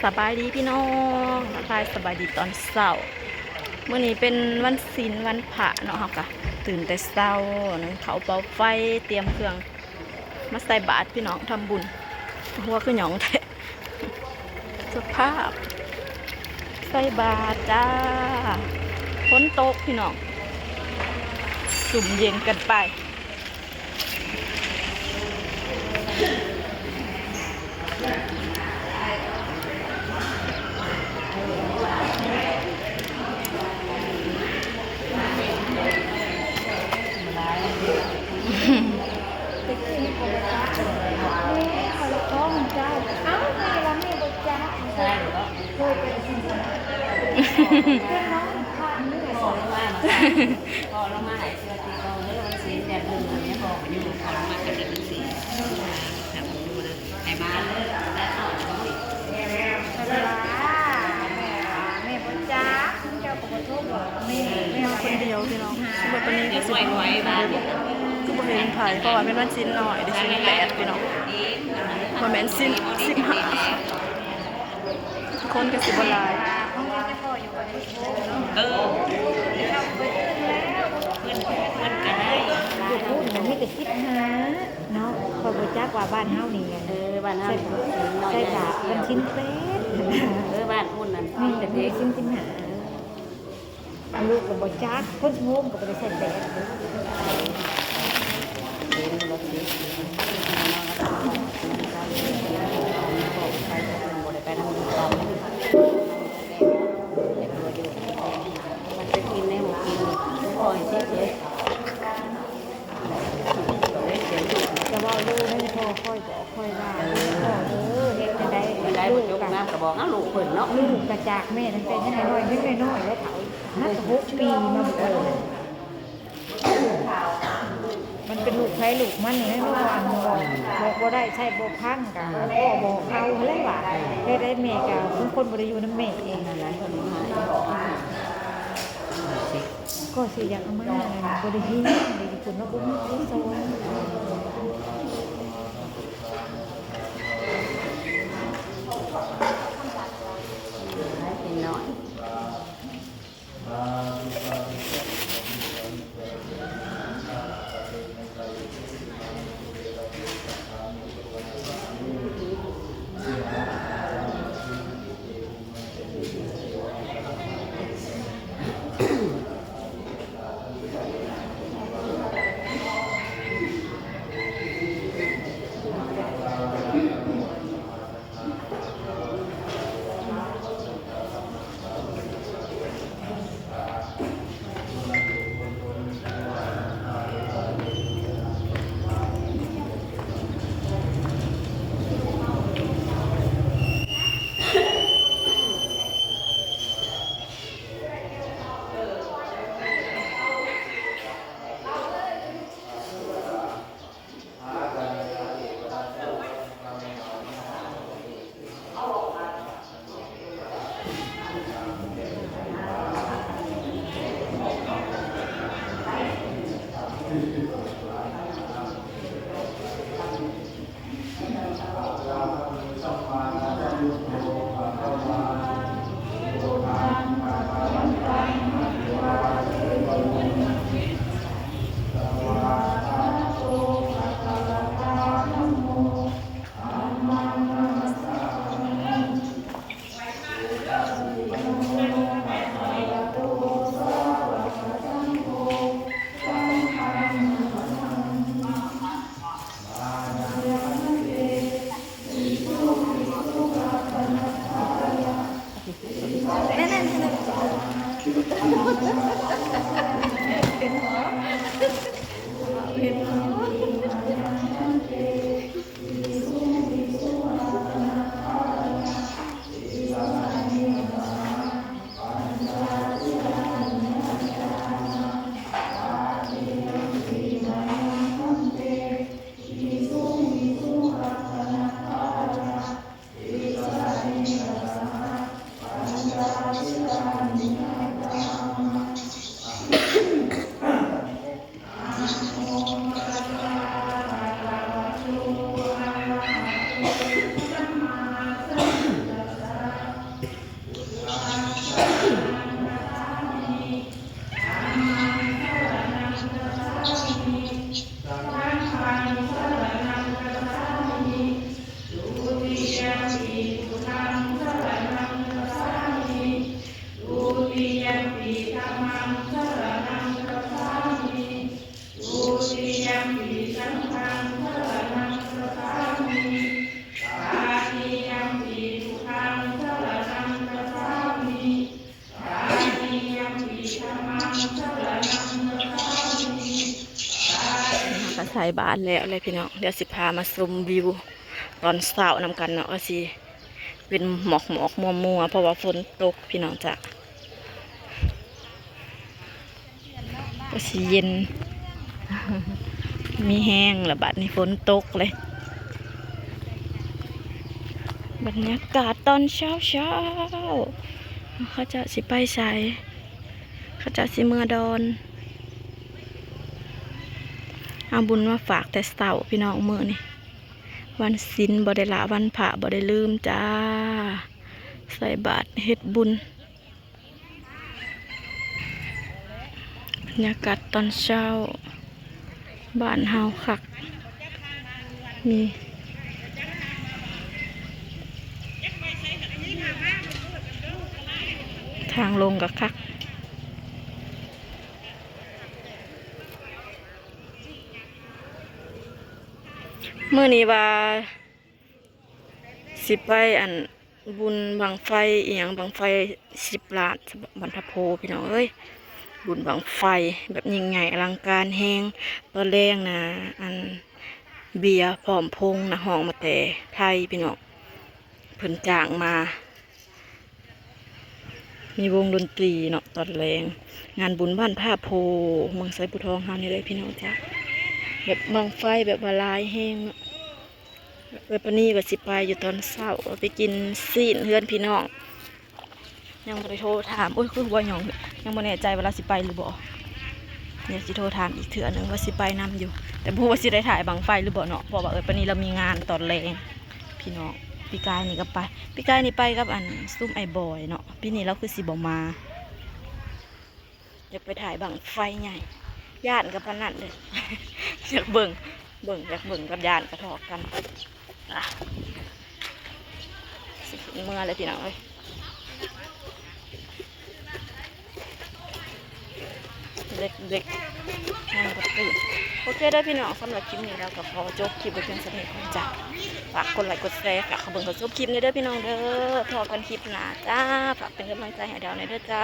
ສະບາຍດີພີ່ນ້ອງ ທັກທາຍສະບາຍດີຕອນເຊົ້າ. ມື້ນີ້ເປັນວັນສິນວັນພະເນາະ ເຮົາກະຕື່ນແຕ່ເຊົ້າ ໜຶ້ງເຂົ້າເປົ່າໄຟ ຕຽມເຄື່ອງມາໃສ່ບາດພີ່ນ້ອງ ທຳບຸນ. ຫົວຄືຫຍ້ອງແທ້ ສະພາບໃສ່ບາດຈ້າ. ຝົນຕົກພີ່ນ້ອງ ຊຸ່ມເຢັນກັນໄປ. ແມ່ບໍ່ຈັກ ເຈົ້າກໍບໍ່ໂທບອກແມ່ ແມ່ມາຄົນດຽວພີ່ນ້ອງ. ຊິເບິດປານນີ້ຄືຊິ ຄືບໍ່ເຫັນໃຜ ເພາະວ່າແມ່ນວັນສິນນ້ອຍເດ້ ສິນແປດພີ່ນ້ອງ ບໍ່ແມ່ນສິນສິບຫ້າ ຄົນກໍຊິບໍ່ຫຼາຍ. ເອີ ເພິ່ນ ເພິ່ນກໍໄດ້ ຢູ່ພຸ້ນມັນມີແຕ່ສິບຫ້າເນາະ. ຂ້ອຍບໍ່ຈັກວ່າບ້ານເຮົານີ້ ເອີ ບ້ານເຮົາໃສ່ບາດວັນສິນແປດ ເອີ ບ້ານພຸ້ນນັ້ນມີແຕ່ສິນສິບຫ້າ. ລູກກໍບໍ່ຈັກ ຄົນໂຮມກໍບໍ່ໄດ້ໃສ່ແປດ. ຈະເວົ້າຢູ່ໃນພໍ່ຂ້ອຍບອກ ຂ້ອຍວ່າ ເອີ ພໍ່ເອີຍ ເຮັດຈັ່ງໃດ ເວລາລູກຈົກນ້ຳກໍບອກເອົາລູກເພິ່ນເນາະ ລູກກໍຈາກແມ່ຕັ້ງແຕ່ຍັງນ້ອຍໆ ຍັງນ້ອຍໆ ແລ້ວເຖົ້າ ມັນກໍຫົກປີມາບໍ່ໄດ້ ມັນເປັນລູກໃຜລູກມັນນີ້ແຫຼະ ບອກ ບອກບໍ່ໄດ້ ໃຊ້ບໍ່ຟັງ ກໍບອກເຂົາຫັ້ນແຫຼະວ່າ ເຮັດໃດແມ່ກໍ ບາງຄົນບໍ່ໄດ້ຢູ່ນຳແມ່ເອງຫັ້ນນະ. ກໍຊິຢາກເອົາມາ ບໍ່ໄດ້ເຮັດ ໄດ້ຢູ່ພຸ້ນເນາະ ບໍ່ມີໃຜສອນ. ສ່ບາດແລ້ວແຫຼະພີ່ນ້ອງ. ດຽວຊິພາມາຊົມວິວຕອນເຊົ້ານຳກັນເນາະ ວ່າຊິເປັນໝອກໆມົວໆ ເພາະວ່າຝົນຕົກພີ່ນ້ອງຈ້າ. ກໍຊິເຢັນ ມີແຮງລະບາດນີ້ ຝົນຕົກເລີຍ. ບັນຍາກາດຕອນເຊົ້າໆ ເຂົາເຈົ້າຊິໄປໃສ? ເຂົາເຈົ້າຊິເມືອດອນ. ເອົາບຸນມາຝາກແຕ່ເຊົ້າພີ່ນ້ອງ ມື້ນີ້ວັນສິນ ບໍ່ໄດ້ລະວັນພະ ບໍ່ໄດ້ລືມຈ້າ ໃສ່ບາດເຮັດບຸນ. ບັນຍາກາດຕອນເຊົ້າບ້ານເຮົາຄັກ ມີທາງລົງກໍຄັກ. ມື້ນີ້ວ່າ ຊິໄປອັນບຸນບັ້ງໄຟອີ່ຫຍັງ ບັ້ງໄຟສິບລ້ານບັນທະໂພພີ່ນ້ອງເອີຍ. ບຸນບັ້ງໄຟແບບຍິ່ງໃຫຍ່ອະລັງການແຮງ. ຕອນແລງນະ ອັນເບຍ ພ້ອມພົງນະ ຮ້ອງມາແຕ່ໄທພີ່ນ້ອງ ເພິ່ນຈ້າງມາ ມີວົງດົນຕີເນາະ ຕອນແລງ ງານບຸນບ້ານພາໂພ ເມືອງໄຊພູທອງເຮົານີ້ເດີພີ່ນ້ອງຈ້າ. ແບບບັ້ງໄຟແບບວ່າຫຼາຍແຮງເນາະ. ເອື້ອຍປານີວ່າຊິໄປຢູ່ຕອນເຊົ້າ ໄປກິນຊີ້ນເຮືອນພີ່ນ້ອງ. ຍັງບໍ່ໄດ້ໂທຖາມ ໂອ້ຍ ຄືຫົວຫຍອງ ຍັງບໍ່ແນ່ໃຈວ່າລາວຊິໄປຫຼືບໍ່. ດຽວຊິໂທຖາມອີກເທື່ອໜຶ່ງວ່າຊິໄປນຳຢູ່ ແຕ່ບໍ່ຮູ້ວ່າຊິໄດ້ຖ່າຍບັ້ງໄຟຫຼືບໍ່ເນາະ ເພາະວ່າເອື້ອຍປານີລາວມີງານຕອນແລງພີ່ນ້ອງ. ປີກາຍນີ້ກໍໄປ ປີກາຍນີ້ໄປກັບອັນຊຸມອ້າຍບອຍເນາະ ປີນີ້ລາວຄືຊິບໍ່ມາ. ຢາກໄປຖ່າຍບັ້ງໄຟໃຫຍ່ ຢ້ານກໍປານນັ້ນເດີ ຢາກເບິ່ງ ເບິ່ງ ຢາກເບິ່ງກັບຢ້ານກະເທາະກັນ. ອ່ະ ຊິຂຶ້ນເມືອແລ້ວພີ່ນ້ອງເອີຍ ເດັກໆ ຍັງບໍ່ຕື່ນ. ໂອເຄເດີພີ່ນ້ອງ ສຳລັບຄລິບນີ້ລາວກໍຂໍຈົບຄລິບໄວ້ພຽງສ່ຳນີ້ກ່ອນຈ້າ. ຝາກກົດໄລກົດແຊ ຝາກເຂົ້າເບິ່ງເຂົ້າຊົມຄລິບແດ່ເດີພີ່ນ້ອງເດີ. ພໍ້ກັນຄລິບໜ້າຈ້າ ຝາກເປັນກຳລັງໃຈໃຫ້ດາວແດ່ເດີຈ້າ.